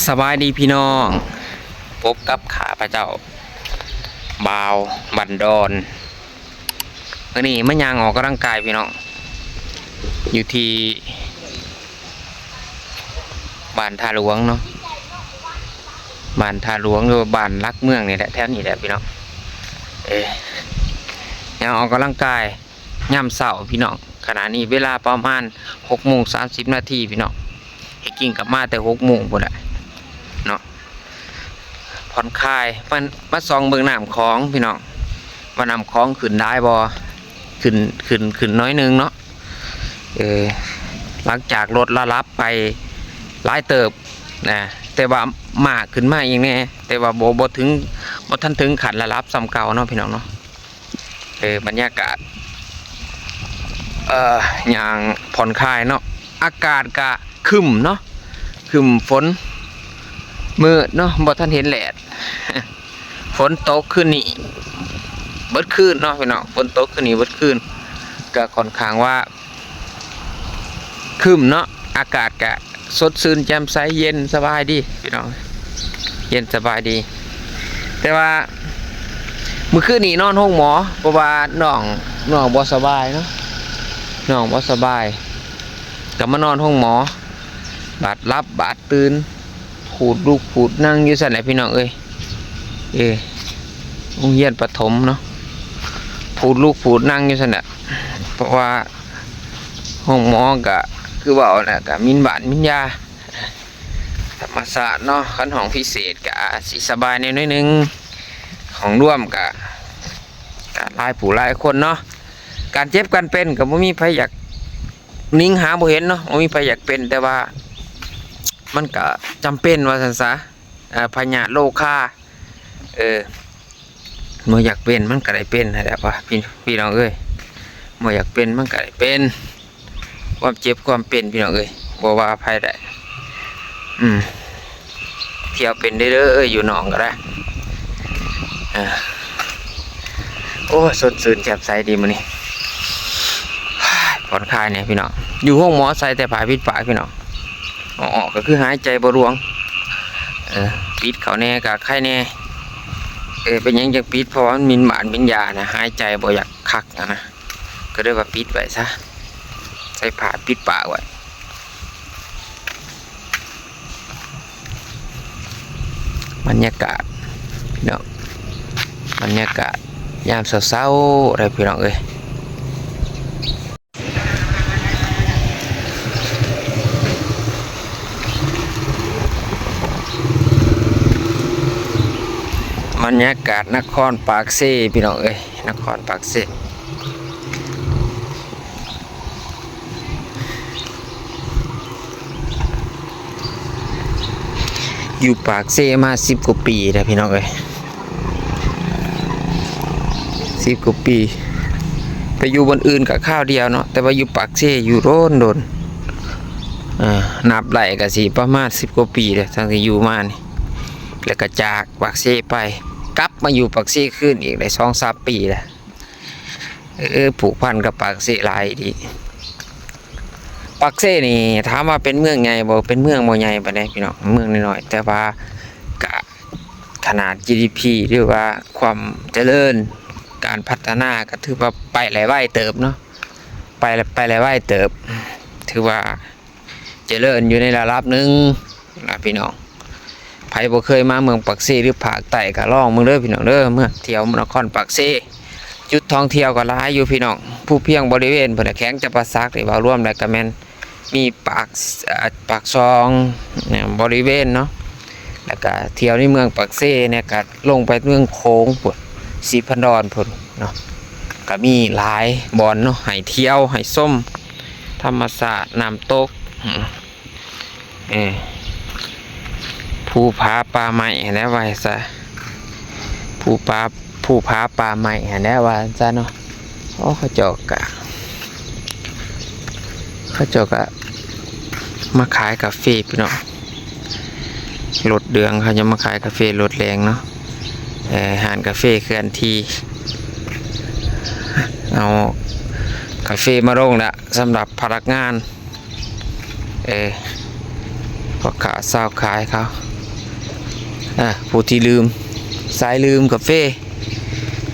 ສະບາຍດີພີ່ນ້ອງ, ພົບກັບຂ້າພະເຈົ້າ ບ່າວບັນດອນ. ມື້ນີ້ມາຍ່າງອອກກຳລັງກາຍພີ່ນ້ອງ, ຢູ່ທີ່ບ້ານທ່າຫຼວງເນາະ, ບ້ານທ່າຫຼວງ ຫຼືວ່າບ້ານຫຼັກເມືອງນີ້ແຫຼະ, ແຖວນີ້ແຫຼະພີ່ນ້ອງ. ເອີ ຍ່າງອອກກຳລັງກາຍ ຍາມເຊົ້າພີ່ນ້ອງ, ຂະນະນີ້ເວລາປະມານຫົກໂມງສາມສິບນາທີພີ່ນ້ອງ. ທີ່ຈິງກໍມາແຕ່ຫົກໂມງພຸ້ນແຫຼະເນາະ, ຜ່ອນຄາຍ. ມາ ມາສ່ອງເບິ່ງນ້ຳຂອງພີ່ນ້ອງ, ວ່ານ້ຳຂອງຂຶ້ນຫຼາຍບໍ່? ຂຶ້ນ ຂຶ້ນ ຂຶ້ນໜ້ອຍໜຶ່ງເນາະ. ເອີ ຫຼັງຈາກລົດລະດັບໄປຫຼາຍເຕີບນະ, ແຕ່ວ່າມາກຂຶ້ນມາອີກແດ່, ແຕ່ວ່າບໍ່ ບໍ່ເຖິງ ບໍ່ທັນເຖິງຂັ້ນລະດັບສ່ຳເກົ່າເນາະ ພີ່ນ້ອງເນາະ. ເອີ ບັນຍາກາດ ເອີ ຍ່າງຜ່ອນຄາຍເນາະ. ອາກາດກະຄຶ້ມເນາະ, ຄຶ້ມຝົນມືດເນາະ, ບໍ່ທັນເຫັນແດດ. ຝົນຕົກຄືນນີ້ເບິດຄືນເນາະພີ່ນ້ອງ, ຝົນຕົກຄືນນີ້ເບິດຄືນ, ກະຂ້ອນຂ້າງວ່າ ຄຶ້ມເນາະ, ອາກາດກະສົດຊື່ນແຈ່ມໃສ ເຢັນສະບາຍດີພີ່ນ້ອງ, ເຢັນສະບາຍດີ. ແຕ່ວ່າມື້ຄືນນີ້ນອນໂຮງໝໍ ເພາະວ່ານ້ອງ ນ້ອງບໍ່ສະບາຍເນາະ, ນ້ອງບໍ່ສະບາຍ ກໍມານອນໂຮງໝໍ, ບາດຫຼັບບາດຕື່ນ ຜູດລຸກຜູດນັ່ງຢູ່ຊັ້ນແຫຼະພີ່ນ້ອງເອີຍ. ເອີ ໂຮງຮຽນປະຖົມເນາະ, ຜູດລຸກຜູດນັ່ງຢູ່ຊັ້ນແຫຼະ, ເພາະວ່າໂຮງໝໍກະຄືເວົ້າແຫຼະ ກະມິນບ້ານມິນຢາ ທຳມະຊາດເນາະ. ຄັນຫ້ອງພິເສດກະອາດຊິສະບາຍແດ່ໜ້ອຍໜຶ່ງ, ຫ້ອງລວມກະ ກະຫຼາຍຜູ້ຫຼາຍຄົນເນາະ. ການເຈັບການເປັນກະບໍ່ມີໃຜຢາກ ນິງຫາບໍ່ເຫັນເນາະ, ບໍ່ມີໃຜຢາກເປັນ, ແຕ່ວ່າມັນກະຈຳເປັນວ່າຊັ້ນຊະ. ເອີ ພະຍາດໂລຄາ ເອີ ບໍ່ຢາກເປັນມັນກະໄດ້ເປັນຫັ້ນແຫຼະ ພີ່ ພີ່ນ້ອງເອີຍ, ບໍ່ຢາກເປັນມັນກະໄດ້ເປັນ. ຄວາມເຈັບຄວາມເປັນ ພີ່ນ້ອງເອີຍ ບໍ່ວ່າໃຜໄດ້. ອືມ ທ່ຽວເປັນເດີ້ ຢູ່ໜອງກໍໄດ້. ເອີ ໂອ້ຍ ສົດຊື່ນແຈ່ມໃສດີມື້ນີ້, ຜ່ອນຄາຍແດ່ພີ່ນ້ອງ. ຢູ່ໂຮງໝໍໃສ່ແຕ່ຜ້າປິດປາກພີ່ນ້ອງ, ອອກ ອອກກໍຄືຫາຍໃຈບໍ່ຫຼວງ. ເອີ ປິດເຂົ້າແດ່ກໍໄຄແດ່. ເອີ ເປັນຫຍັງຈັ່ງປິດ? ເພາະວ່າມັນມິນບ້ານມິນຢານະ, ຫາຍໃຈບໍ່ຢາກຄັກຫັ້ນນະ, ກໍເລີຍວ່າປິດໄວ້ຊະ, ໃສ່ຜ້າປິດປາກໄວ້. ບັນຍາກາດພີ່ນ້ອງ, ບັນຍາກາດຍາມເຊົ້າໆ ເດີ້ພີ່ນ້ອງເອີຍ. ບັນຍາກາດນະຄອນປາກເຊ ພີ່ນ້ອງເອີຍ, ນະຄອນປາກເຊ. ຢູ່ປາກເຊມາສິບກວ່າປີແລ້ວ ພີ່ນ້ອງເອີຍ, ສິບກວ່າປີ. ໄປຢູ່ບ່ອນອື່ນກໍຄາວດຽວເນາະ, ແຕ່ວ່າຢູ່ປາກເຊຢູ່ດົນໆ, ເອີ ນັບໄດ້ກໍຊິປະມານສິບກວ່າປີແລ້ວ ຕັ້ງແຕ່ຢູ່ມານີ້. ແລ້ວກໍຈາກປາກເຊໄປ, ກັບມາຢູ່ປາກເຊຄືນອີກໄດ້ສອງສາມປີແລ້ວ. ເອີ ຜູກພັນກັບປາກເຊຫຼາຍອີ່ຫຼີ. ປາກເຊນີ້ຖາມວ່າເປັນເມືອງໃຫຍ່ບໍ່? ເປັນເມືອງບໍ່ໃຫຍ່ປານໃດພີ່ນ້ອງ, ເມືອງນ້ອຍໆ, ແຕ່ວ່າກະຂະໜາດ ຈີດີພີ ຫຼືວ່າຄວາມຈະເລີນ ການພັດທະນາກໍຖືວ່າໄປໄດ້ໄວເຕີບເນາະ, ໄປ ໄປໄດ້ໄວເຕີບ, ຖືວ່າ ຈະເລີນຢູ່ໃນລະດັບໜຶ່ງນະພີ່ນ້ອງ. ໃຜບໍ່ເຄີຍມາເມືອງປາກເຊ ຫຼືພາກໃຕ້ ກໍລອງເບິ່ງເດີ້ພີ່ນ້ອງເດີ້, ເມືອງທ່ຽວນະຄອນປາກເຊ. ຈຸດທ່ອງທ່ຽວກໍຫຼາຍຢູ່ພີ່ນ້ອງ, ພູພຽງບໍລິເວນພຸ້ນນະ, ແຂວງຈຳປາສັກນີ້ ເວົ້າລວມແລ້ວກໍແມ່ນມີປາກ ເອີ ປາກຊ່ອງນະ ບໍລິເວນເນາະ, ແລ້ວກໍທ່ຽວໃນເມືອງປາກເຊນີ້ ກໍລົງໄປເມືອງໂຂງພຸ້ນ ສີພັນດອນພຸ້ນເນາະ, ກໍມີຫຼາຍບ່ອນເນາະ ໃຫ້ທ່ຽວ ໃຫ້ຊົມ ທຳມະຊາດ ນ້ຳຕົກ ເອີ ພູຜາປ່າໄມ້ຫັ້ນແຫຼະວ່າຊະ, ພູປ່າ ພູຜາປ່າໄມ້ຫັ້ນແຫຼະວ່າຊະເນາະ. ໂອ້ ເຂົາເຈົ້າກະ ເຂົາເຈົ້າກະມາຂາຍກາເຟພີ່ນ້ອງ, ລົດເດືອງເຂົາຈະມາຂາຍກາເຟລົດແລງເນາະ, ເອີ ຮ້ານກາເຟເຄື່ອນທີ່. ເອົາກາເຟມາລົງລະສຳລັບພະນັກງານ ເອີ ພໍ່ຄ້າຊາວຂາຍເຂົາ ອ່າ ຜູ້ທີ່ດື່ມ ສາຍດື່ມກາເຟ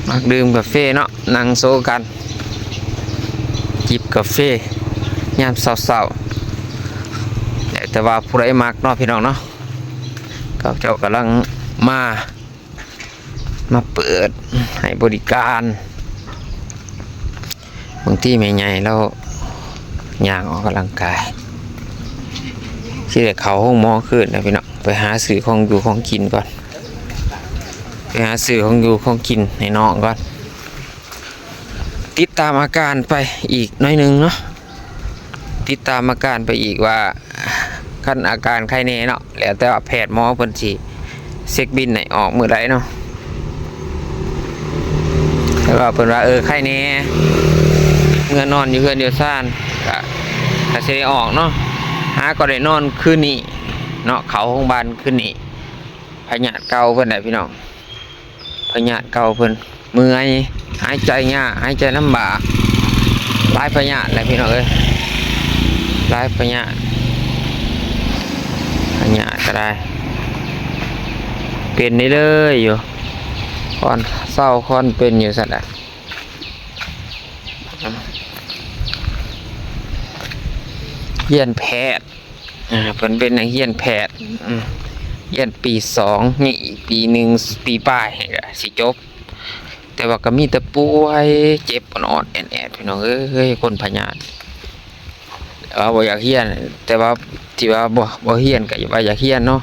ມັກດື່ມກາເຟເນາະ ນັ່ງໂຊກັນ ຈິບກາເຟຍາມເຊົ້າໆ ແຕ່ວ່າຜູ້ໃດມັກເນາະ ພີ່ນ້ອງເນາະ. ເຂົາເຈົ້າກຳລັງມາ ມາເປີດໃຫ້ບໍລິການ. ບາງທີແມ່ໃຫຍ່ລາວຍ່າງອອກກຳລັງກາຍ ຊິໄດ້ເຂົ້າໂຮງໝໍຄືນນະພີ່ນ້ອງ. ໄປຫາຊື້ຂອງຢູ່ຂອງກິນກ່ອນ ໄປຫາຊື້ຂອງຢູ່ຂອງກິນໃຫ້ນ້ອງກ່ອນ. ຕິດຕາມອາການໄປອີກໜ້ອຍໜຶ່ງເນາະ ຕິດຕາມອາການໄປອີກວ່າ ຄັນອາການໄຄແນ່ເນາະ ແລ້ວແຕ່ວ່າແພດໝໍເພິ່ນຊິເຊັກບິນໃຫ້ອອກມື້ໃດເນາະ. ແຕ່ວ່າເພິ່ນວ່າ ເອີ ໄຄແນ່ ເມືອນອນຢູ່ເຮືອນຢູ່ຊານ ກະ ກະຊິໄດ້ອອກເນາະ. ຫາກໍໄດ້ນອນຄືນນີ້ເນາະ ເຂົ້າໂຮງບານຄືນນີ້. ພະຍາດເກົ່າເພິ່ນແຫຼະພີ່ນ້ອງ ພະຍາດເກົ່າເພິ່ນ ເມື່ອຍ ຫາຍໃຈຍາກ ຫາຍໃຈລຳບາກ ຫຼາຍພະຍາດແຫຼະພີ່ນ້ອງເອີຍ ຫຼາຍພະຍາດ ພະຍາດກໍໄດ້ ເປັນເລື້ອຍໆຢູ່ ຄອນເຊົາຄອນເປັນຢູ່ຊັ້ນລະ. ຮຽນແພດ ອ່າ ເພິ່ນເປັນນັກຮຽນແພດ ອືມ ຮຽນປີສອງ ຍັງອີກປີໜຶ່ງ ປີປາຍກໍຊິຈົບ ແຕ່ວ່າກໍມີແຕ່ປ່ວຍເຈັບອອດໆແອດໆ ພີ່ນ້ອງເອີຍ ຄົນພະຍາດ. ແຕ່ວ່າບໍ່ຢາກຮຽນ ແຕ່ວ່າທີ່ວ່າບໍ່ ບໍ່ຮຽນກໍວ່າຢາກຮຽນເນາະ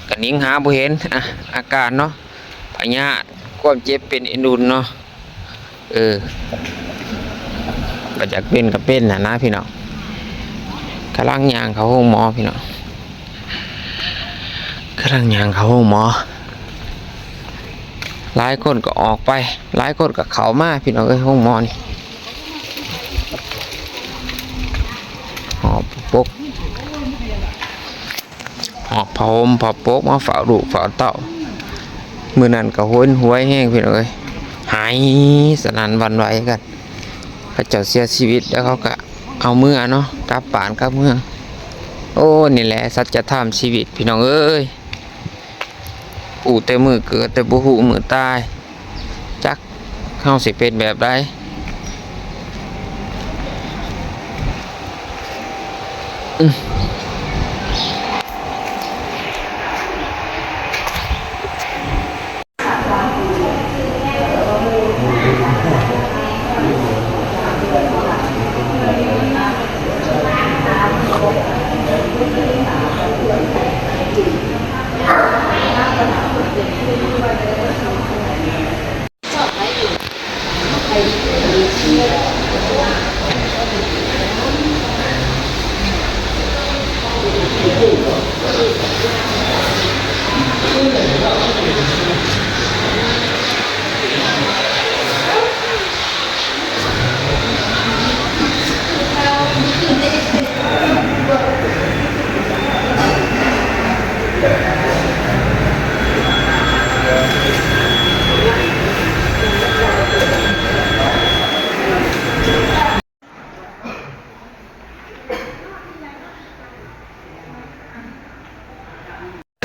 ກໍໜິງຫາບໍ່ເຫັນ ອ່າ ອາການເນາະ ພະຍາດ ຄວາມເຈັບເປັນເອັນອຸ່ນເນາະ. ເອີ ກໍຢາກເປັນກໍເປັນຫັ້ນນະພີ່ນ້ອງ. ກຳລັງຍ່າງເຂົ້າໂຮງໝໍພີ່ນ້ອງ ກຳລັງຍ່າງເຂົ້າໂຮງໝໍ. ຫຼາຍຄົນກໍອອກໄປ ຫຼາຍຄົນກໍເຂົ້າມາພີ່ນ້ອງເອີຍ ໂຮງໝໍນີ້ ຫອບປົກ ຫອບຜ້າຫົ່ມຜ້າປົກມາເຝົ້າລູກເຝົ້າເຕົ້າ. ມື້ນັ້ນກໍຫວຍຫວຍແຮງພີ່ນ້ອງເອີຍ ຫາຍສະໜັ່ນຫວັ່ນໄຫວກັນ. ເຂົາເຈົ້າເສຍຊີວິດແລ້ວ ເຂົາກໍເອົາເມືອເນາະ ກັບບ້ານກັບເມືອງ. ໂອ້ ນີ້ແຫຼະສັດຈະທຳຊີວິດພີ່ນ້ອງເອີຍ ຮູ້ແຕ່ມື້ເກີດ ແຕ່ບໍ່ຮູ້ມື້ຕາຍ. ຈັກເຮົາຊິເປັນແບບໃດ?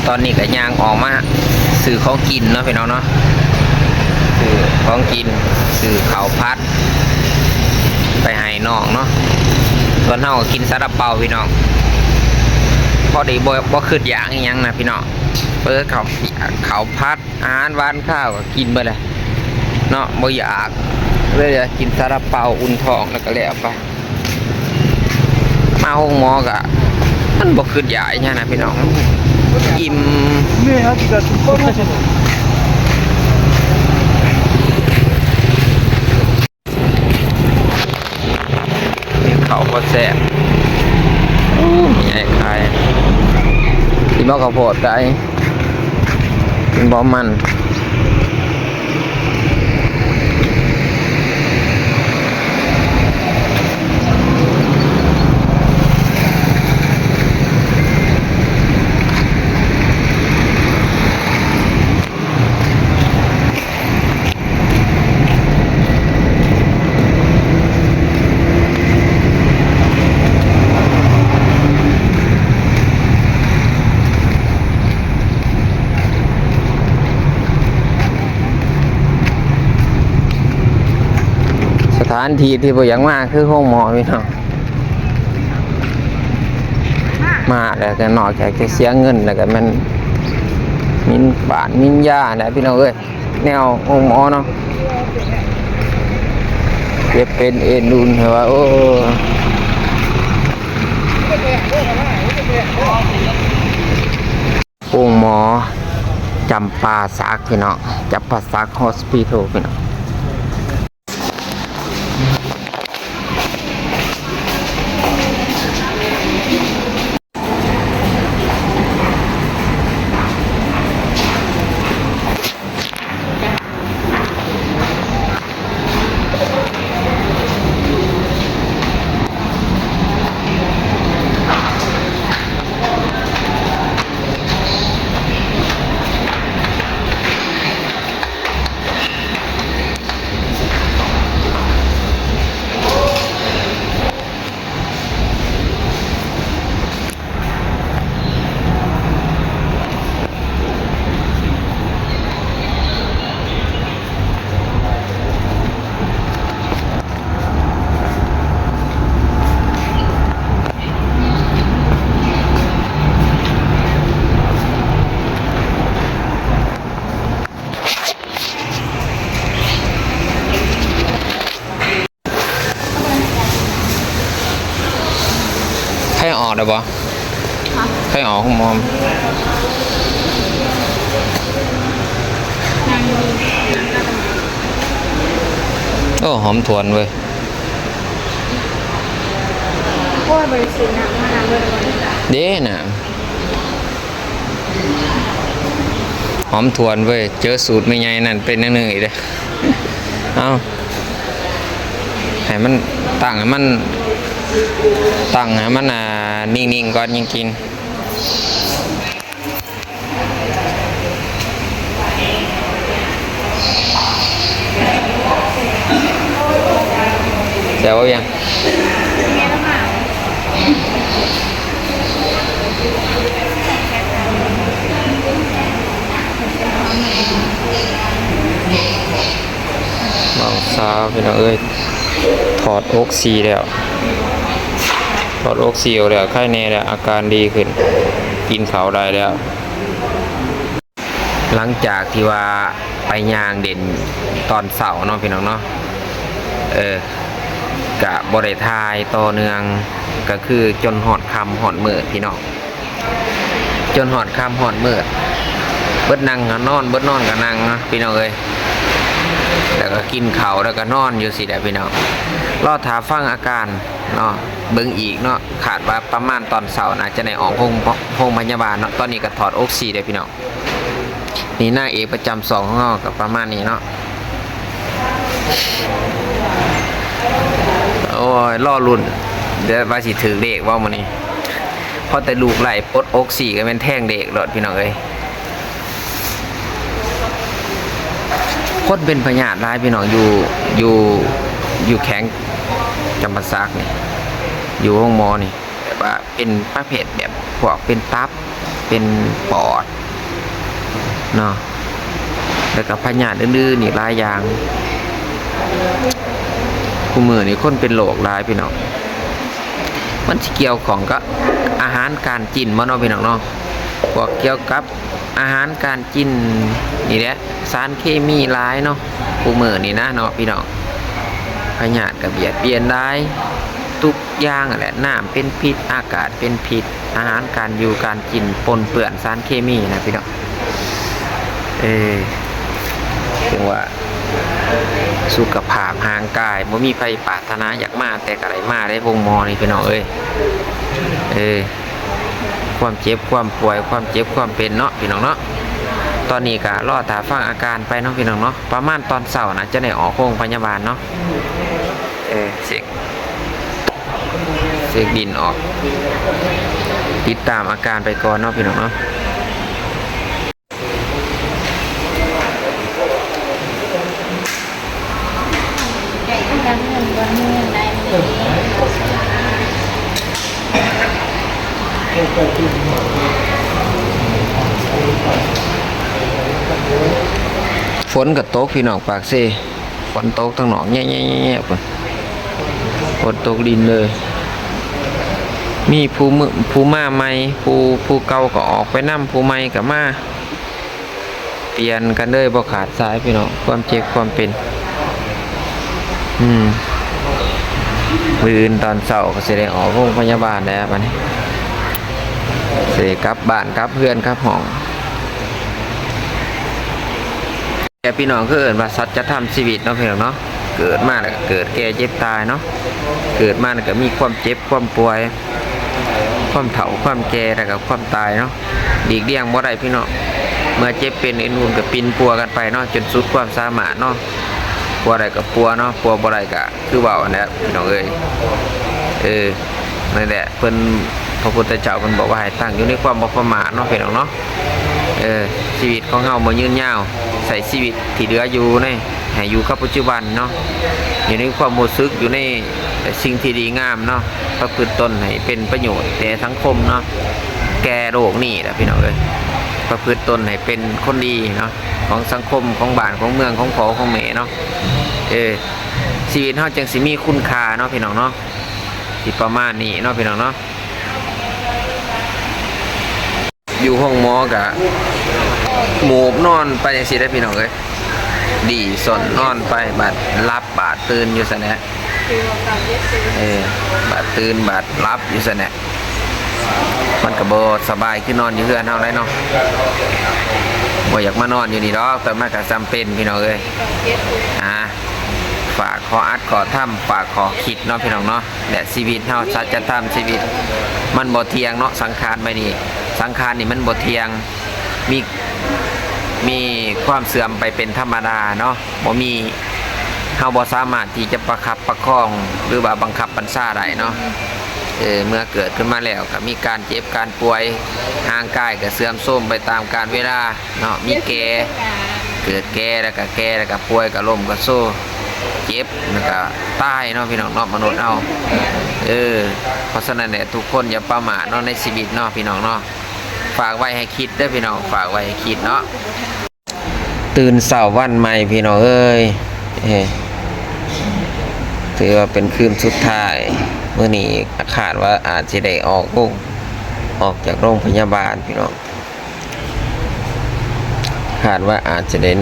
ຕອນນີ້ກໍຍ່າງອອກມາຊື້ຂອງກິນເນາະ ພີ່ນ້ອງເນາະ ຊື້ຂອງກິນ ຊື້ເຂົ້າຜັດໄປໃຫ້ນ້ອງເນາະ. ສ່ວນເຮົາກໍກິນຊາລາເປົາພີ່ນ້ອງ ພໍດີບໍ່ ບໍ່ຄິດຢາກອີ່ຫຍັງນະພີ່ນ້ອງ. ເປີດເຂົ້າ ເຂົ້າຜັດ ອາຫານຫວານຄາວກໍກິນເບິດແຫຼະເນາະ ບໍ່ຢາກ ເລີຍກິນຊາລາເປົາອຸ່ນທ້ອງແລ້ວກໍແລ້ວໄປ. ມາໂຮງໝໍກໍມັນບໍ່ຄິດຢາກອີ່ຫຍັງນະພີ່ນ້ອງ ອີ່ມ. ເຂົ້າກໍແຊບ ໂອ້ ມີໄອ້ໄຂ່ ກິນບໍ່ເຂົ້າໂພດໄກ່ ກິນບໍ່ມັນ. ສະຖານທີ່ທີ່ບໍ່ຢາກມາຄືໂຮງໝໍພີ່ນ້ອງ. ມາແລ້ວກໍນອກຈາກຈະເສຍເງິນແລ້ວກໍແມ່ນໝິ່ນບ້ານໝິ່ນຢາແຫຼະພີ່ນ້ອງເອີຍ. ແນວໂຮງໝໍເນາະ ເຈັບເປັນເອັນອຸ່ນ ເຫັນວ່າ ໂອ້ ໂຮງໝໍຈຳປາສັກພີ່ນ້ອງ ຈຳປາສັກ Hospital ພີ່ນ້ອງ. ໃຜອອກໄດ້ບໍ່? ໃຜອອກໂຮງໝໍ? ໂອ້ ຫອມຖວນເວີຍ. ໂອ້ຍ ບໍ່ໄດ້ຊື້ນ້ຳມານຳເບິດແລ້ວບໍ່? ເດ້ ນ້ຳ ຫອມຖວນເວີຍ. ເຈີສູດແມ່ໃຫຍ່ນັ້ນເປັນແນວໜຶ່ງອີກເດ້. ເອົາ ໃຫ້ມັນ ຕັ້ງໃຫ້ມັນ ຕັ້ງໃຫ້ມັນ ອ່າ ນິ່ງໆກ່ອນຈັ່ງກິນ. ແຊບບໍ່? ເວົ້າຊາພີ່ນ້ອງເອີຍ ຖອດອົກຊີແລ້ວ ຖອດອົກຊີອອກແລ້ວ ໄຄແນ່ແລ້ວ ອາການດີຂຶ້ນ ກິນເຂົ້າໄດ້ແລ້ວ. ຫຼັງຈາກທີ່ວ່າໄປຍ່າງເຫຼັ້ນຕອນເຊົ້າເນາະ ພີ່ນ້ອງເນາະ ເອີ ກະບໍ່ໄດ້ຖ່າຍຕໍ່ເນື່ອງ ກະຄືຈົນຮອດຄ່ຳຮອດມືດ ພີ່ນ້ອງ. ຈົນຮອດຄ່ຳຮອດມືດ ເບິດນັ່ງກໍນອນ ເບິດນອນກໍນັ່ງເນາະ ພີ່ນ້ອງເອີຍ. ແລ້ວກໍກິນເຂົ້າ ແລ້ວກໍນອນຢູ່ຊີ້ແຫຼະ ພີ່ນ້ອງ. ລໍຖ້າຟັງອາການເນາະ ເບິ່ງອີກເນາະ. ຄາດວ່າປະມານຕອນເຊົ້າໜ້າຈະໄດ້ອອກໂຮງ ໂຮງພະຍາບານເນາະ. ຕອນນີ້ກໍຖອດອົກຊີແລ້ວ ພີ່ນ້ອງ. ນີ້ນາງເອກປະຈຳຊ່ອງຂອງເຮົາກໍປະມານນີ້ເນາະ. ໂອ້ຍ ລໍລຸ້ນ ເດີ ວ່າຊິຖືກເລກບໍ່ມື້ນີ້. ພໍແຕ່ລູກໄຫຼປົດອົກຊີກໍແມ່ນແທງເລກໂລດ ພີ່ນ້ອງເອີຍ. ຄົນເປັນພະຍາດຫຼາຍ ພີ່ນ້ອງ ຢູ່ ຢູ່ ຢູ່ແຂວງຈຳປາສັກນີ້ ຢູ່ໂຮງໝໍນີ້ ແບບວ່າເປັນປະເພດແບບພວກເປັນຕັບ ເປັນປອດເນາະ ແລ້ວກໍພະຍາດອື່ນໆອີກຫຼາຍຢ່າງ. ຄູ່ມື້ນີ້ຄົນເປັນໂລກຫຼາຍ ພີ່ນ້ອງ. ມັນຊິກ່ຽວຂ້ອງກັບອາຫານການກິນບໍ່ເນາະ ພີ່ນ້ອງເນາະ? ພວກກ່ຽວກັບອາຫານການກິນນີ້ແຫຼະ ສານເຄມີຫຼາຍເນາະ ຄູ່ມື້ນີ້ນະເນາະ ພີ່ນ້ອງ. ພະຍາດກໍບຽດບຽນຫຼາຍ ທຸກຢ່າງຫັ້ນແຫຼະ ນ້ຳເປັນພິດ ອາກາດເປັນພິດ ອາຫານການຢູ່ການກິນປົນເປື້ອນສານເຄມີນະ ພີ່ນ້ອງ. ເອີ ເຖິງວ່າສຸຂະພາບຮ່າງກາຍບໍ່ມີໃຜປາດຖະໜາຢາກມາ ແຕ່ກໍໄດ້ມາເດ້ ໂຮງໝໍນີ້ ພີ່ນ້ອງເອີຍ. ເອີ ຄວາມເຈັບຄວາມປ່ວຍ ຄວາມເຈັບຄວາມເປັນເນາະ ພີ່ນ້ອງເນາະ. ຕອນນີ້ກໍລໍຖ້າຟັງອາການໄປເນາະ ພີ່ນ້ອງເນາະ. ປະມານຕອນເຊົ້ານະຈະໄດ້ອອກໂຮງພະຍາບານເນາະ. ເອີ ເຊັກ ເຊັກດິນອອກ ຕິດຕາມອາການໄປກ່ອນເນາະ ພີ່ນ້ອງເນາະ. ຝົນກໍຕົກ ພີ່ນ້ອງ ປາກເຊ ຝົນຕົກທາງນອກແຍະໆໆໆ ພຸ້ນ. ຝົນຕົກລິນເລີຍ ມີຜູ້ມ- ຜູ້ມາໃໝ່ ຜູ້- ຜູ້ເກົ່າກໍອອກໄປນຳ ຜູ້ໃໝ່ກໍມາ ປ່ຽນກັນເລີຍ ບໍ່ຂາດສາຍພີ່ນ້ອງ ຄວາມເຈັບຄວາມເປັນ. ອືມ ມື້ອື່ນຕອນເຊົ້າກໍຊິໄດ້ອອກໂຮງພະຍາບານແລ້ວ ບາດນີ້ຊິໄດ້ກັບບ້ານກັບເຮືອນກັບຫ້ອງ. ແຕ່ພີ່ນ້ອງ ຄືເອີ້ນວ່າສັດຈະທຳຊີວິດເນາະ ພີ່ນ້ອງເນາະ. ເກີດມາແລ້ວກໍເກີດ ແກ່ ເຈັບ ຕາຍເນາະ. ເກີດມາແລ້ວກໍມີຄວາມເຈັບຄວາມປ່ວຍ ຄວາມເຖົ້າຄວາມແກ່ ແລ້ວກໍຄວາມຕາຍເນາະ. ຫຼີກລ່ຽງບໍ່ໄດ້ພີ່ນ້ອງ. ເມື່ອເຈັບເປັນອື່ນໆກໍປິ່ນປົວກັນໄປເນາະ ຈົນສຸດຄວາມສາມາດເນາະ. ປົວໄດ້ກໍປົວເນາະ ປົວບໍ່ໄດ້ກໍ ຄືເວົ້າຫັ້ນແຫຼະພີ່ນ້ອງເອີຍ. ເອີ ນັ້ນແຫຼະ ເພິ່ນ ພະພຸດທະເຈົ້າເພິ່ນບອກວ່າໃຫ້ຕັ້ງຢູ່ໃນຄວາມບໍ່ປະໝາດເນາະ ພີ່ນ້ອງເນາະ. ເອີ ຊີວິດຂອງເຮົາບໍ່ຍືນຍາວ ໃຊ້ຊີວິດທີ່ເຫຼືອຢູ່ໃນ ໃຫ້ຢູ່ກັບປັດຈຸບັນເນາະ ຢູ່ໃນຄວາມຮູ້ສຶກ ຢູ່ໃນສິ່ງທີ່ດີງາມເນາະ. ປະພຶດຕົນໃຫ້ເປັນປະໂຫຍດແກ່ສັງຄົມເນາະ ແກ່ໂລກນີ້ແຫຼະພີ່ນ້ອງເອີຍ. ປະພຶດຕົນໃຫ້ເປັນຄົນດີເນາະ ຂອງສັງຄົມ ຂອງບ້ານ ຂອງເມືອງ ຂອງພໍ່ຂອງແມ່ເນາະ. ເອີ ຊີວິດເຮົາຈັ່ງຊິມີຄຸນຄ່າເນາະ ພີ່ນ້ອງເນາະ. ຊິປະມານນີ້ເນາະ ພີ່ນ້ອງເນາະ. ຢູ່ໂຮງໝໍກະໝູບນອນໄປຈັ່ງຊີ້ເດ້ ພີ່ນ້ອງເອີຍ. ດີ້ສົນນອນໄປ ບາດຫຼັບບາດຕື່ນຢູ່ຊັ້ນແຫຼະ. ເອີ ບາດຕື່ນບາດຫຼັບຢູ່ຊັ້ນແຫຼະ. ມັນກໍບໍ່ສະບາຍຄືນອນຢູ່ເຮືອນເຮົາໄດ໋ເນາະ. ບໍ່ຢາກມານອນຢູ່ນີ້ດອກ ແຕ່ມັນກໍຈຳເປັນ ພີ່ນ້ອງເອີຍ. ອ່າ ຝາກຂໍ້ອັດຂໍ້ທຳ ຝາກຂໍ້ຄິດເນາະ ພີ່ນ້ອງເນາະ. ແລະ ຊີວິດເຮົາ ສັດຈະທຳຊີວິດ ມັນບໍ່ທ່ຽງເນາະ. ສັງຂານໃບນີ້ ສັງຂານນີ້ມັນບໍ່ທ່ຽງ ມີ ມີຄວາມເສື່ອມໄປເປັນທຳມະດາເນາະ. ບໍ່ມີ ເຮົາບໍ່ສາມາດທີ່ຈະປະຄັບປະຄອງ ຫຼືວ່າບັງຄັບບັນຊາໄດ້ເນາະ. ເອີ ເມື່ອເກີດຂຶ້ນມາແລ້ວກໍມີການເຈັບການປ່ວຍ ຮ່າງກາຍກໍເສື່ອມໂຊມໄປຕາມການເວລາເນາະ. ມີແກ່ ເກີດແກ່ ແລ້ວກໍແກ່ ແລ້ວກໍປ່ວຍ ກໍລົ້ມກໍໂຊ ເຈັບ ແລ້ວກໍຕາຍເນາະ ພີ່ນ້ອງເນາະ ມະນຸດເຮົາ. ເອີ ເພາະສະນັ້ນແຫຼະ ທຸກຄົນຢ່າປະໝາດເນາະ ໃນຊີວິດເນາະ ພີ່ນ້ອງເນາະ. ຝາກໄວ້ໃຫ້ຄິດເດີພີ່ນ້ອງ ຝາກໄວ້ໃຫ້ຄິດເນາະ. ຕື່ນເຊົ້າວັນໃໝ່ພີ່ນ້ອງເອີຍ ເອີ ຖືວ່າເປັນຄືນສຸດທ້າຍ. ມື້ນີ້ຄາດວ່າອາດຊິໄດ້ອອກໂຮງ ອອກຈາກໂຮງພະຍາບານພີ່ນ້ອງ. ຄາດວ່າອາດຈະໄດ້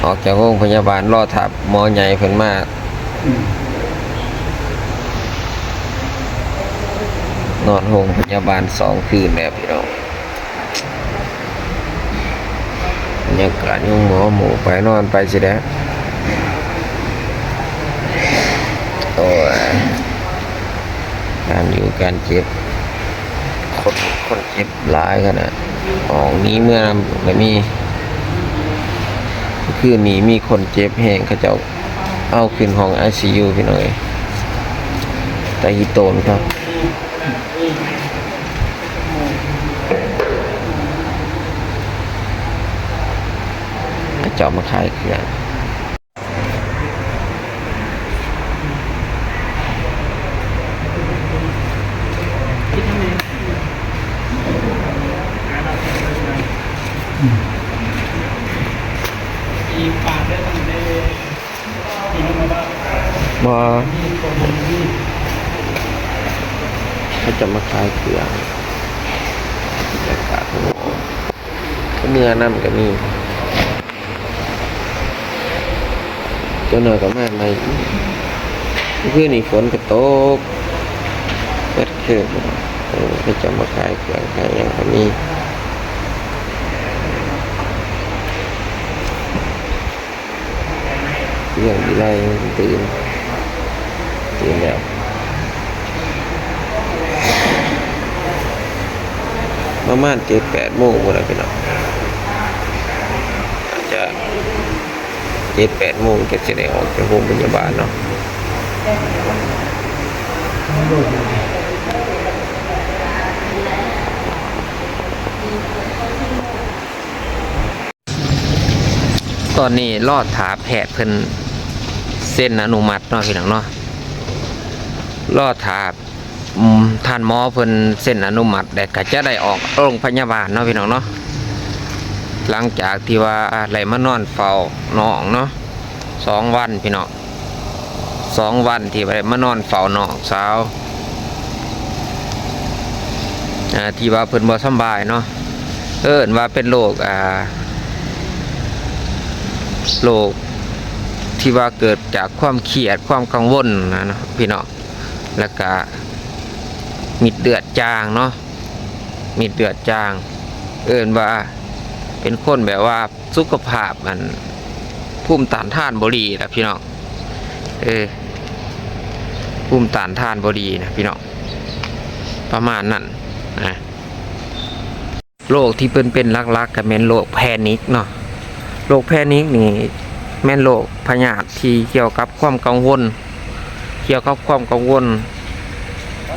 ອອກຈາກໂຮງພະຍາບານ ລໍຖ້າໝໍໃຫຍ່ເພິ່ນມາ. ນອນໂຮງພະຍາບານສອງຄືນແລ້ວພີ່ນ້ອງ. ບັນຍາກາດໂຮງໝໍ ໝູ່ໄປນອນໄປຊິແຫຼະ. ໂອ້ຍ ການຢູ່ການເຈັບ ຄົນ ຄົນເຈັບ ຫຼາຍຂະໜາດ ອອກໜີເມືອນຳກໍມີ. ຄືນນີ້ມີຄົນເຈັບແຮງ ເຂົາເຈົ້າເອົາຂຶ້ນຫ້ອງໄອຊີຢູພີ່ນ້ອງເອີຍ. ຕາອີ່ໂຕນເຂົາ ເຂົາເຈົ້າມາຂາຍເຄື່ອງ. ບໍ່ ເຂົາຈະມາຂາຍເຄື່ອງ ເມືອນຳກໍມີ. ຈັກໜ້ອຍກໍມາໃໝ່. ຄືນນີ້ຝົນກໍຕົກເບິດຄືນ. ເອີ ເຂົາເຈົ້າມາຂາຍເຄື່ອງຂາຍຫຍັງກໍມີ. ເລື່ອງວິໄລຕື່ນ ຕື່ນແລ້ວ ປະມານເຈັດແປດໂມງພຸ້ນລະພີ່ນ້ອງ. ອາດຈະເຈັດແປດໂມງ ເຈັດ ຊິໄດ້ອອກຈາກໂຮງພະຍາບານເນາະ. ຕອນນີ້ລໍຖ້າແພດເພິ່ນເຊັນອະນຸມັດເນາະ ພີ່ນ້ອງເນາະ. ລໍຖ້າ ອືມ ທ່ານໝໍເພິ່ນເຊັນອະນຸມັດ ແລ້ວກໍຈະໄດ້ອອກໂຮງພະຍາບານເນາະ ພີ່ນ້ອງເນາະ. ຫຼັງຈາກທີ່ວ່າໄດ້ມານອນເຝົ້ານ້ອງເນາະ ສອງວັນ ພີ່ນ້ອງ. ສອງວັນທີ່ວ່າໄດ້ມານອນເຝົ້ານ້ອງສາວ ອ່າ ທີ່ວ່າເພິ່ນບໍ່ສຳບາຍເນາະ ເອີ້ນວ່າເປັນໂລກ ອ່າ ໂລກທີ່ວ່າເກີດຈາກຄວາມຄຽດ ຄວາມກັງວົນນະເນາະ ພີ່ນ້ອງ ແລ້ວກະ ເມັດເລືອດຈາງເນາະ ເມັດເລືອດຈາງ ເອີ້ນວ່າເປັນຄົນແບບວ່າສຸຂະພາບອັນ ພູມຕ້ານທານບໍ່ດີລະພີ່ນ້ອງ ເອີ ພູມຕ້ານທານບໍ່ດີນະພີ່ນ້ອງ ປະມານນັ້ນນະ. ໂລກທີ່ເພິ່ນເປັນຫຼັກໆ ກໍແມ່ນໂລກແພນິກເນາະ ໂລກແພນິກນີ້ແມ່ນໂລກພະຍາດທີ່ກ່ຽວກັບຄວາມກັງວົນ ກ່ຽວກັບຄວາມກັງວົນ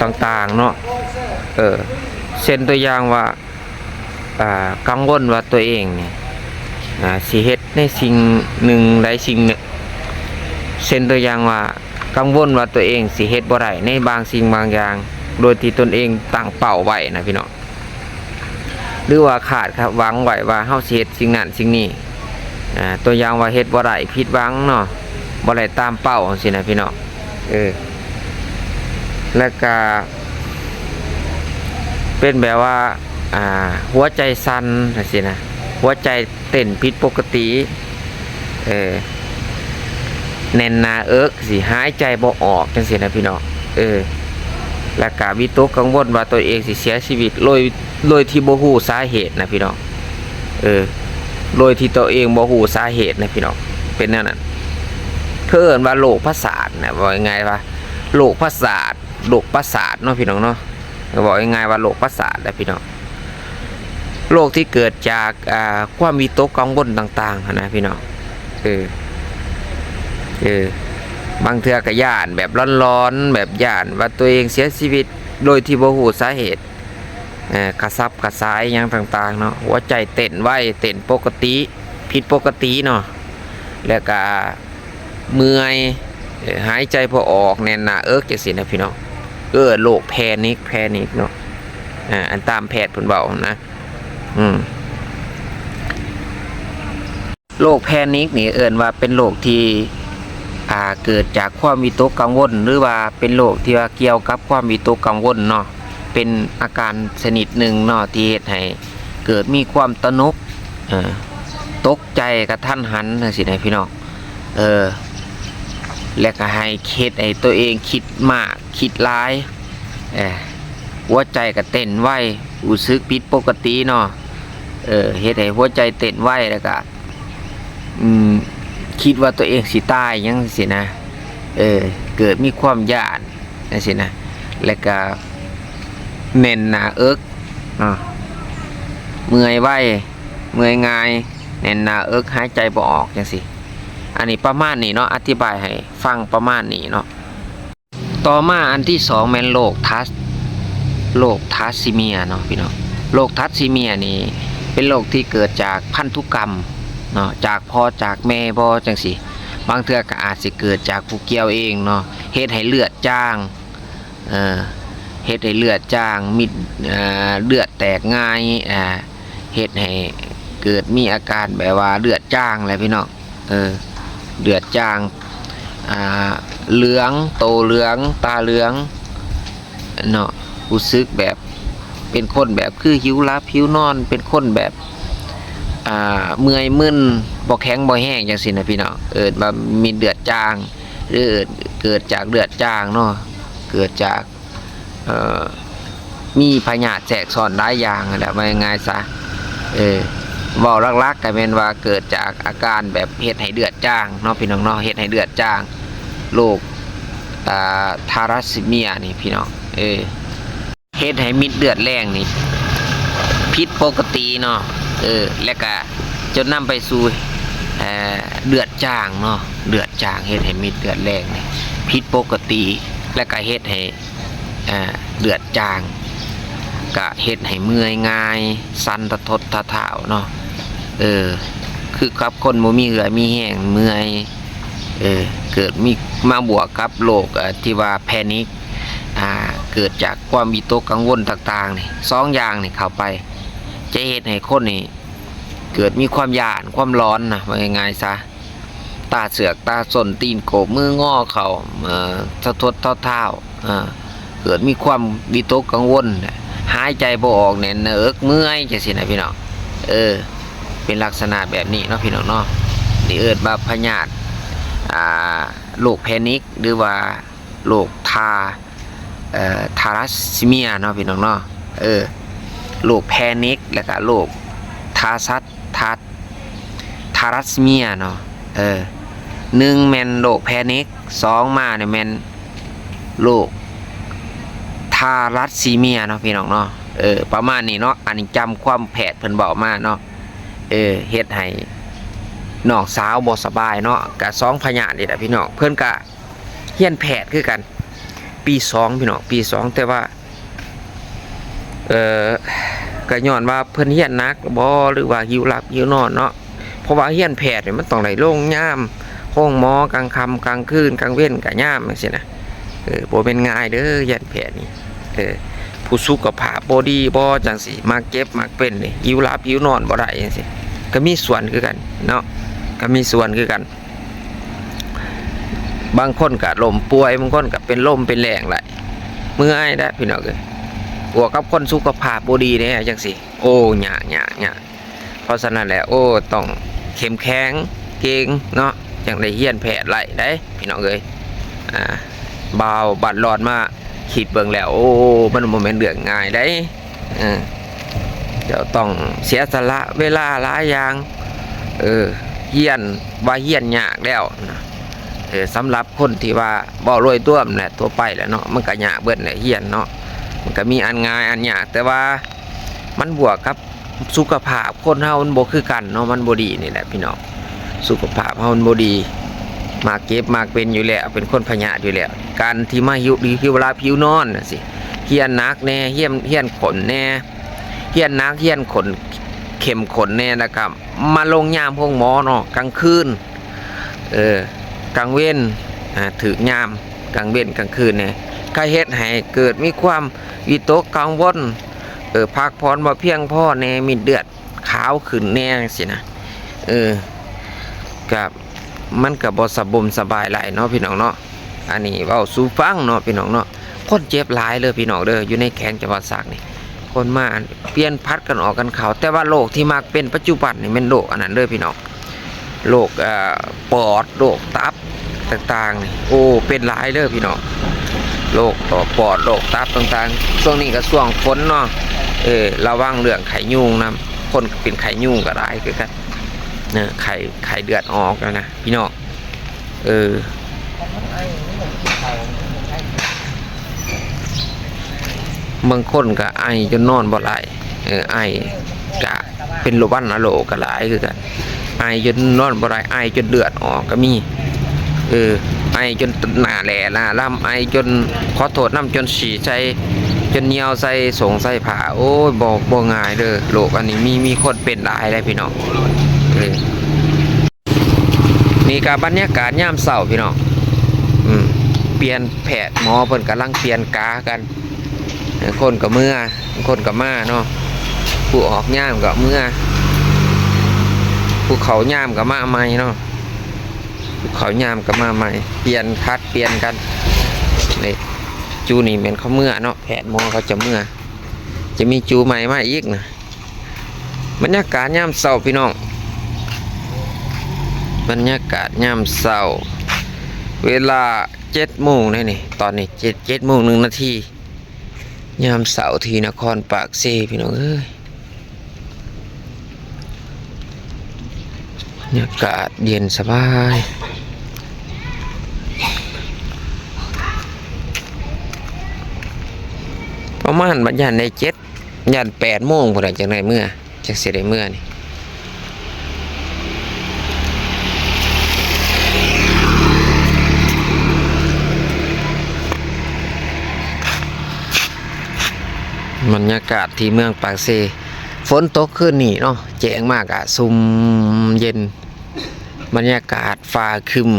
ຕ່າງໆເນາະ ເອີ ເຊັ່ນຕົວຢ່າງວ່າ ອ່າ ກັງວົນວ່າຕົວເອງນີ້ ອ່າ ຊິເຮັດໃນສິ່ງໜຶ່ງໃດສິ່ງໜຶ່ງ ເຊັ່ນຕົວຢ່າງວ່າ ກັງວົນວ່າຕົວເອງຊິເຮັດບໍ່ໄດ້ໃນບາງສິ່ງບາງຢ່າງ ໂດຍທີ່ຕົນເອງຕັ້ງເປົ້າໄວ້ນະພີ່ນ້ອງ ຫຼືວ່າຄາດຫວັງໄວ້ວ່າເຮົາຊິເຮັດສິ່ງນັ້ນສິ່ງນີ້ ອ່າ ຕົວຢ່າງວ່າເຮັດບໍ່ໄດ້ ຜິດຫວັງເນາະ ບໍ່ໄດ້ຕາມເປົ້າຈັ່ງຊີ້ນະພີ່ນ້ອງ ເອີ ແລ້ວກະເປັນແບບວ່າ ອ່າ ຫົວໃຈສັ່ນຈັ່ງຊີ້ນະ ຫົວໃຈເຕັ້ນຜິດປົກກະຕິ ເອີ ແໜ້ນໜ້າເອິກຊິຫາຍໃຈບໍ່ອອກຈັ່ງຊີ້ນະພີ່ນ້ອງ ເອີ ແລ້ວກະວິຕົກກັງວົນວ່າຕົວເອງຊິເສຍຊີວິດໂດຍ ໂດຍທີ່ບໍ່ຮູ້ສາເຫດນະພີ່ນ້ອງ ເອີ ໂດຍທີ່ຕົວເອງບໍ່ຮູ້ສາເຫດນະພີ່ນ້ອງ ເປັນແນວນັ້ນ ເພິ່ນເອີ້ນວ່າໂລກປະສາດນະ ເວົ້າງ່າຍໆວ່າໂລກປະສາດ ໂລກປະສາດເນາະພີ່ນ້ອງເນາະ ເວົ້າງ່າຍໆວ່າໂລກປະສາດແຫຼະພີ່ນ້ອງ ໂລກທີ່ເກີດຈາກ ອ່າ ຄວາມວິຕົກກັງວົນຕ່າງໆຫັ້ນນະພີ່ນ້ອງ ເອີ ເອີ ບາງເທື່ອກໍຢ້ານແບບຫຼອນໆ ແບບຢ້ານວ່າຕົວເອງເສຍຊີວິດໂດຍທີ່ບໍ່ຮູ້ສາເຫດ ເອີ ກະສັບກະສ່າຍຫຍັງຕ່າງໆເນາະ ຫົວໃຈເຕັ້ນໄວ ເຕັ້ນປົກກະຕິ ຜິດປົກກະຕິເນາະ ແລ້ວກະ ເມື່ອຍ ເອີ ຫາຍໃຈບໍ່ອອກ ແໜ້ນໜ້າເອິກຈັ່ງຊີ້ນະພີ່ນ້ອງ ເອີ ໂລກແພນິກ ແພນິກເນາະ ອ່າ ອັນຕາມແພດເພິ່ນເວົ້ານະ ອືມ ໂລກແພນິກນີ້ເອີ້ນວ່າເປັນໂລກທີ່ ອ່າ ເກີດຈາກຄວາມວິຕົກກັງວົນ ຫຼືວ່າເປັນໂລກທີ່ວ່າກ່ຽວກັບຄວາມວິຕົກກັງວົນເນາະ ເປັນອາການຊະນິດໜຶ່ງເນາະ ທີ່ເຮັດໃຫ້ເກີດມີຄວາມຕະໜົກ ເອີ ຕົກໃຈກະທັນຫັນຈັ່ງຊີ້ນະພີ່ນ້ອງ ເອີ ແລ້ວກະໃຫ້ເຮັດໃຫ້ຕົວເອງຄິດມາກ ຄິດຫຼາຍ ເອີ ຫົວໃຈກະເຕັ້ນໄວ ຮູ້ສຶກຜິດປົກກະຕິເນາະ ເອີ ເຮັດໃຫ້ຫົວໃຈເຕັ້ນໄວ ແລ້ວກະ ອືມ ຄິດວ່າຕົວເອງຊິຕາຍຫຍັງຊີ້ນະ ເອີ ເກີດມີຄວາມຢ້ານ ຈັ່ງຊີ້ນະ ແລ້ວກະແໜ້ນໜ້າເອິກເນາະ ເມື່ອຍໄວ ເມື່ອຍງ່າຍ ແໜ້ນໜ້າເອິກ ຫາຍໃຈບໍ່ອອກຈັ່ງຊີ້ ອັນນີ້ປະມານນີ້ເນາະ ອະທິບາຍໃຫ້ຟັງປະມານນີ້ເນາະ. ຕໍ່ມາອັນທີສອງແມ່ນໂລກທາ ໂລກທາຊີເມຍເນາະພີ່ນ້ອງ ໂລກທາຊີເມຍນີ້ເປັນໂລກທີ່ເກີດຈາກພັນທຸກຳເນາະ ຈາກພໍ່ຈາກແມ່ບໍ່ຈັ່ງຊີ້ ບາງເທື່ອກໍອາດຊິເກີດຈາກຜູ້ກ່ຽວເອງເນາະ ເຮັດໃຫ້ເລືອດຈາງ ເອີ ເຮັດໃຫ້ເລືອດຈາງ ມີ ເອີ ເລືອດແຕກງ່າຍ ອ່າ ເຮັດໃຫ້ເກີດມີອາການແບບວ່າເລືອດຈາງແຫຼະພີ່ນ້ອງ ເອີ ເລືອດຈາງ ອ່າ ເຫຼືອງ ໂຕເຫຼືອງ ຕາເຫຼືອງເນາະ ຮູ້ສຶກແບບເປັນຄົນແບບຄືຫິວຫຼັບຫິວນອນ ເປັນຄົນແບບ ອ່າ ເມື່ອຍມຶນ ບໍ່ແຂງບໍ່ແຮງຈັ່ງຊີ້ນະພີ່ນ້ອງ ເອີ້ນວ່າມີເລືອດຈາງ ຫຼືເກີດຈາກເລືອດຈາງເນາະ ເກີດຈາກ ເອີ ມີພະຍາດແຊກຊ້ອນຫຼາຍຢ່າງຫັ້ນແຫຼະ ເວົ້າງ່າຍໆຊະ ເອີ ເວົ້າຫຼັກໆກໍແມ່ນວ່າເກີດຈາກອາການແບບເຮັດໃຫ້ເລືອດຈາງເນາະພີ່ນ້ອງເນາະ ເຮັດໃຫ້ເລືອດຈາງ ໂລກ ອ່າ ທາລາຊີເມຍນີ້ພີ່ນ້ອງ ເອີ ເຮັດໃຫ້ເມັດເລືອດແດງນີ້ຜິດປົກກະຕິເນາະ ເອີ ແລ້ວກະຈົນນຳໄປສູ່ ເອີ ເລືອດຈາງເນາະ ເລືອດຈາງ ເຮັດໃຫ້ເມັດເລືອດແດງນີ້ຜິດປົກກະຕິ ແລ້ວກະເຮັດໃຫ້ ອ່າ ເລືອດຈາງ ກະເຮັດໃຫ້ເມື່ອຍງ່າຍ ສັ່ນທະທົດທະທ້າວເນາະ ເອີ ຄືກັບຄົນບໍ່ມີເຫື່ອມີແຮງ ເມື່ອຍ ເອີ ເກີດມີ ມາບວກກັບໂລກ ເອີ ທີ່ວ່າແພນິກ ອ່າ ເກີດຈາກຄວາມວິຕົກກັງວົນຕ່າງໆນີ້ ສອງຢ່າງນີ້ເຂົ້າໄປ ຈະເຮັດໃຫ້ຄົນນີ້ເກີດມີຄວາມຢ້ານ ຄວາມຫຼອນນະ ເວົ້າງ່າຍໆຊະ. ຕາເຊືອກຕາສົ້ນ ຕີນໂກບມືງໍເຂົ້າ ເອີ ສະທົດເທົ້າທ້າວ ເອີ ເກີດມີຄວາມວິຕົກກັງວົນ ຫາຍໃຈບໍ່ອອກ ແໜ້ນໜ້າເອິກ ເມື່ອຍ ຈັ່ງຊີ້ນະພີ່ນ້ອງ. ເອີ ເປັນລັກສະນະແບບນີ້ເນາະພີ່ນ້ອງເນາະ. ນີ້ເອີ້ນວ່າພະຍາດ ອ່າ ໂລກແພນິກ ຫຼືວ່າໂລກທາ ເອີ ທາຣັດຊີເມຍເນາະພີ່ນ້ອງເນາະ. ເອີ ໂລກແພນິກ ແລ້ວກະໂລກທາຊັດ ທາ ທາຣັດຊີເມຍເນາະ. ເອີ ໜຶ່ງແມ່ນໂລກແພນິກ ສອງມານີ້ແມ່ນໂລກທາຣັດຊີເມຍເນາະພີ່ນ້ອງເນາະ. ເອີ ປະມານນີ້ເນາະ. ອັນນີ້ຈຳຄວາມແພດເພິ່ນເວົ້າມາເນາະ. ເອີ ເຮັດໃຫ້ນ້ອງສາວບໍ່ສະບາຍເນາະ. ກະສອງພະຍາດນີ້ແຫຼະພີ່ນ້ອງ. ເພິ່ນກະຮຽນແພດຄືກັນ ປີສອງພີ່ນ້ອງ ປີສອງ ແຕ່ວ່າ ເອີ ກະຍ້ອນວ່າເພິ່ນຮຽນໜັກບໍ ຫຼືວ່າຫິວຫຼັບຫິວນອນເນາະ. ເພາະວ່າຮຽນແພດນີ້ມັນຕ້ອງໄດ້ລົງຍາມໂຮງໝໍກາງຄ່ຳກາງຄືນ ກາງເວັນກະຍາມ ຈັ່ງຊີ້ນະ. ເອີ ບໍ່ແມ່ນງ່າຍເດີຮຽນແພດນີ້. ເອີ ຜູ້ສຸຂະພາບບໍ່ດີບໍ ຈັ່ງຊີ້ ມັກເຈັບມັກເປັນນີ້ ຫິວຫຼັບຫິວນອນບໍ່ໄດ້ ຈັ່ງຊີ້ ກະມີສ່ວນຄືກັນເນາະ ກະມີສ່ວນຄືກັນ. ບາງຄົນກະລົ້ມປ່ວຍ ບາງຄົນກະເປັນລົມເປັນແລ້ງໄດ້ ເມື່ອຍໄດ້ພີ່ນ້ອງເອີຍ. ບວກກັບຄົນສຸຂະພາບບໍ່ດີແດ່ ຈັ່ງຊີ້ ໂອ້ ຍາກ ຍາກ ຍາກ. ເພາະສະນັ້ນແຫຼະ ໂອ້ ຕ້ອງເຂັ້ມແຂງເກັ່ງເນາະ ຈັ່ງໄດ້ຮຽນແພດໄດ້ເດ້ພີ່ນ້ອງເອີຍ. ອ່າ ບ່າວບັດລອດມາຄິດເບິ່ງແລ້ວ ໂອ້ ມັນບໍ່ແມ່ນເລື່ອງງ່າຍເດ້. ເອີ ເຈົ້າຕ້ອງເສຍສະຫຼະເວລາຫຼາຍຢ່າງ ເອີ ຮຽນວ່າຮຽນຍາກແລ້ວນະ. ເອີ ສຳລັບຄົນທີ່ວ່າເວົ້າໂດຍລວມແຫຼະ ທົ່ວໄປແຫຼະເນາະ ມັນກະຍາກເບິດແຫຼະຮຽນເນາະ. ມັນກະມີອັນງ່າຍອັນຍາກ ແຕ່ວ່າມັນບວກກັບສຸຂະພາບຄົນເຮົາມັນບໍ່ຄືກັນເນາະ ມັນບໍ່ດີນີ້ແຫຼະພີ່ນ້ອງ. ສຸຂະພາບເຮົາມັນບໍ່ດີ ມັກເຈັບມັກເປັນຢູ່ແລ້ວ ເປັນຄົນພະຍາດຢູ່ແລ້ວ. ການທີ່ມາຫິວ ຫິວຫຼັບຫິວນອນຈັ່ງຊີ້ ຮຽນໜັກແດ່ ຮຽນ ຮຽນຂົນແດ່ ຮຽນໜັກຮຽນຂົນ ເຂັ້ມຂົນແດ່ ແລ້ວກະມາລົງຍາມໂຮງໝໍເນາະ ກາງຄືນ ເອີ ກາງເວັນ ອ່າ ຖືກຍາມກາງເວັນກາງຄືນແດ່ ກະເຮັດໃຫ້ເກີດມີຄວາມວິຕົກກັງວົນ ເອີ ພັກຜ່ອນບໍ່ພຽງພໍແດ່ ເມັດເລືອດຂາວຂຶ້ນແດ່ ຈັ່ງຊີ້ນະ. ເອີ ກະ ມັນກະບໍ່ສະບົມສະບາຍຫຼາຍເນາະພີ່ນ້ອງເນາະ. ອັນນີ້ເວົ້າສູ່ຟັງເນາະພີ່ນ້ອງເນາະ. ຄົນເຈັບຫຼາຍເດີພີ່ນ້ອງເດີ ຢູ່ໃນແຂວງຈຳປາສັກນີ້ ຄົນມາປ່ຽນຜັດກັນອອກກັນເຂົ້າ. ແຕ່ວ່າໂລກທີ່ມັກເປັນປັດຈຸບັນນີ້ແມ່ນໂລກອັນນັ້ນເດີພີ່ນ້ອງ ໂລກ ເອີ ປອດ ໂລກຕັບຕ່າງໆນີ້ ໂອ້ ເປັນຫຼາຍເດີພີ່ນ້ອງ ໂລກປອດ ໂລກຕັບຕ່າງໆ. ຊ່ວງນີ້ກະຊ່ວງຝົນເນາະ ເອີ ລະວັງເລື່ອງໄຂ້ຍຸງນຳ ຄົນເປັນໄຂ້ຍຸງກະຫຼາຍຄືກັນນະ ໄຂ້ ໄຂ້ເລືອດອອກຫັ້ນນະພີ່ນ້ອງ. ເອີ ບາງຄົນກະໄອຈົນນອນບໍ່ໄດ້ ເອີ ໄອກະເປັນໂລກວັນນະໂລກກະຫຼາຍຄືກັນ ໄອຈົນນອນບໍ່ໄດ້ ໄອຈົນເລືອດອອກກະມີ ເອີ ໄອຈົນໜ້າແຫຼ້ໜ້າລຳ ໄອຈົນ ຂໍໂທດນຳ ຈົນສີໃສ່ ຈົນຍ່ຽວໃສ່ສົງໃສ່ຜ້າ. ໂອ້ຍ ບໍ່ ບໍ່ງ່າຍເດີ ໂລກອັນນີ້ມີ ມີຄົນເປັນຫຼາຍເດ້ພີ່ນ້ອງ ເອີ. ນີ້ກະບັນຍາກາດຍາມເຊົ້າພີ່ນ້ອງ ອືມ ປ່ຽນແພດ ໝໍເພິ່ນກຳລັງປ່ຽນກາກັນ ເອີ ຄົນກະເມືອ ຄົນກະມາເນາະ ຜູ້ອອກຍາມກະເມືອ ຜູ້ເຂົ້າຍາມກະມາໃໝ່ເນາະ ຜູ້ເຂົ້າຍາມກະມາໃໝ່ ປ່ຽນຜັດປ່ຽນກັນ. ນີ້ ຈຸນີ້ແມ່ນເຂົາເມືອເນາະ ແພດໝໍເຂົາຈະເມືອ ຈະມີຈຸໃໝ່ມາອີກນະ. ບັນຍາກາດຍາມເຊົ້າພີ່ນ້ອງ ບັນຍາກາດຍາມເຊົ້າ ເວລາເຈັດໂມງແລ້ວນີ້ ຕອນນີ້ເຈັດ ເຈັດໂມງໜຶ່ງນາທີ ຍາມເຊົ້າທີ່ນະຄອນປາກເຊພີ່ນ້ອງເອີຍ. ບັນຍາກາດເຢັນສະບາຍ ປະມານບັດຍາມໃດເຈັດ ຢ້ານແປດໂມງພຸ້ນແຫຼະ ຈັ່ງໄດ້ເມືອ ຈັ່ງຊິໄດ້ເມືອນີ້. ບັນຍາກາດທີ່ເມືອງປາກເຊ ຝົນຕົກຄືນນີ້ເນາະ ແຈ້ງມາກະຊຸ່ມເຢັນ ບັນຍາກາດຟ້າຄຶ້ມ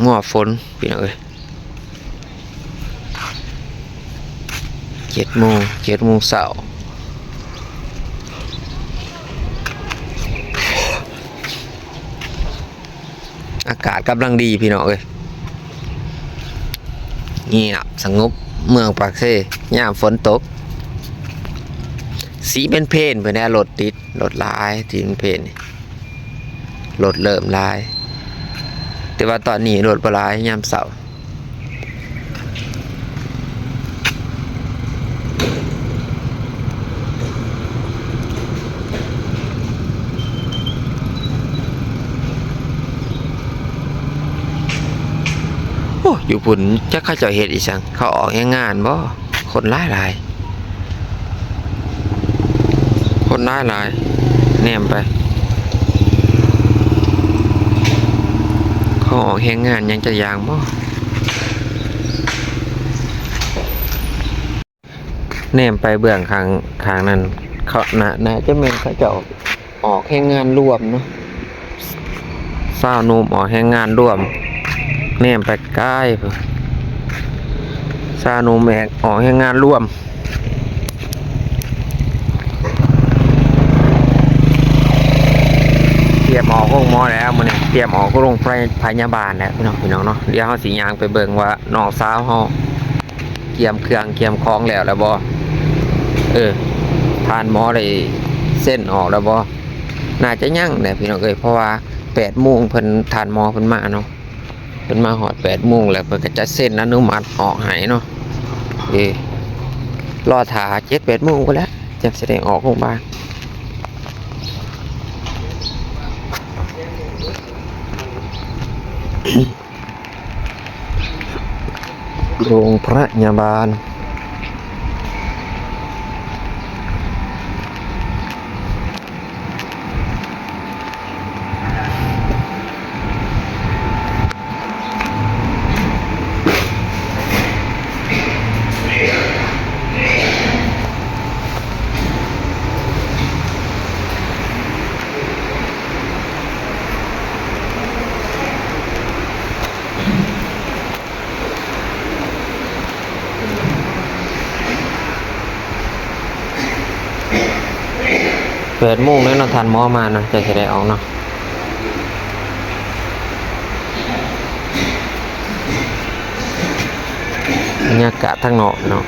ງໍຝົນ ພີ່ນ້ອງເອີຍ. ເຈັດໂມງ ເຈັດໂມງເຊົ້າ. ອາກາດກຳລັງດີພີ່ນ້ອງເອີຍ ງຽບສະຫງົບເມືອງປາກເຊ ຍາມຝົນຕົກ ສີເປັນເພນພຸ້ນແຫຼະ ລົດຕິດ ລົດຫຼາຍ ສີເປັນເພນນີ້ ລົດເລີ່ມຫຼາຍ ແຕ່ວ່າຕອນນີ້ລົດບໍ່ຫຼາຍ ຍາມເຊົ້າ. ໂອ້ ຢູ່ພຸ້ນຈັກເຂົາເຈົ້າເຮັດອີ່ຫຍັງ ເຂົາອອກແຮງງານບໍ່? ຄົນຫຼາຍໆ ຄົນຫຼາຍໆ ແນມໄປ ເຂົາອອກແຮງງານຫຍັງຈັກຢ່າງບໍ່? ແນມໄປເບື້ອງຂ້າງ ຂ້າງນັ້ນ ເຂົາ ໜ້າ ໜ້າຈະແມ່ນເຂົາເຈົ້າອອກແຮງງານລວມເນາະ ຊາວໜຸ່ມອອກແຮງງານລວມ ແນມໄປກາຍ ຊາວໜຸ່ມແອກ ອອກແຮງງານລວມ ຕຽມອອກໂຮງໝໍແລ້ວມື້ນີ້ ຕຽມອອກໂຮງພະ ພະຍາບານແລ້ວເນາະ ພີ່ນ້ອງເນາະ ດຽວເຮົາຊິຍ່າງໄປເບິ່ງວ່ານ້ອງສາວເຮົາ ກຽມເຄື່ອງກຽມຂອງແລ້ວແລ້ວບໍ່? ເອີ ທ່ານໝໍໄດ້ເຊັນອອກແລ້ວບໍ່? ໜ້າຈະຍັງແຫຼະພີ່ນ້ອງເອີຍ ເພາະວ່າແປດໂມງເພິ່ນ ທ່ານໝໍເພິ່ນມາເນາະ ເພິ່ນມາຮອດແປດໂມງແລ້ວ ເພິ່ນກໍຈະເຊັນອະນຸມັດອອກໃຫ້ເນາະ ເອີ ລໍຖ້າເຈັດແປດໂມງພຸ້ນແຫຼະ ຈັ່ງຊິໄດ້ອອກໂຮງບານ. ໂຮງພະຍາບານ. ແປດໂມງແລ້ວເນາະ ທ່ານໝໍມາເນາະ ຈັ່ງຊິໄດ້ອອກເນາະ. ບັນຍາກາດທາງນອກເນາະ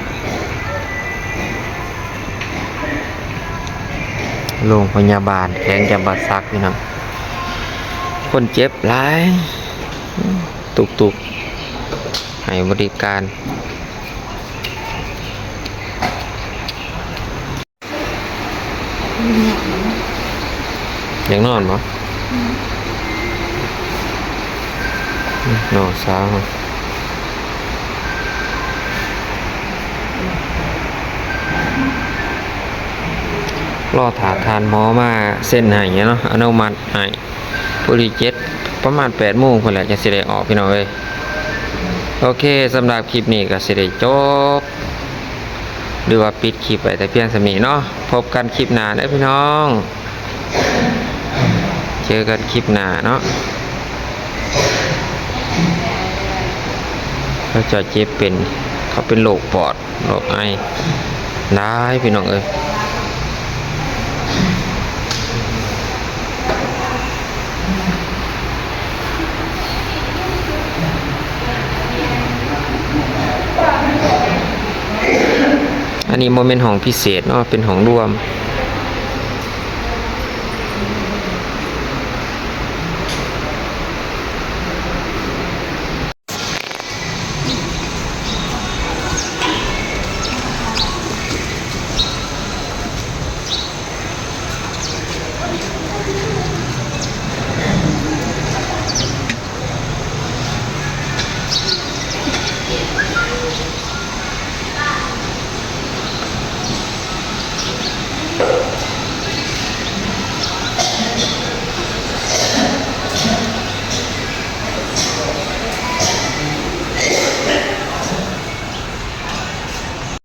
ໂຮງພະຍາບານແຂວງຈຳປາສັກພີ່ນ້ອງ ຄົນເຈັບຫຼາຍ ຕຸກໆ ໃຫ້ບໍລິການ. ຢາກນອນບໍ່? ນ້ອງສາວ ລໍຖ້າທ່ານໝໍມາເຊັນໃຫ້ເນາະ ອະນຸມັດໃຫ້. ຜູ້ທີເຈັດ ປະມານແປດໂມງພຸ້ນແຫຼະ ຈັ່ງຊິໄດ້ອອກ ພີ່ນ້ອງເອີຍ. ໂອເຄ ສຳລັບຄລິບນີ້ກໍຊິໄດ້ຈົບ ຫຼືວ່າປິດຄລິບໄວ້ແຕ່ພຽງສ່ຳນີ້ເນາະ. ພົບກັນຄລິບໜ້າເດີພີ່ນ້ອງ ເຈີກັນຄລິບໜ້າເນາະ. ເຂົາເຈົ້າເຈັບເປັນ ເຂົາເປັນໂລກປອດ ໂລກໄອ ຫຼາຍພີ່ນ້ອງເອີຍ. ອັນນີ້ບໍ່ແມ່ນຫ້ອງພິເສດເນາະ ເປັນຫ້ອງລວມ.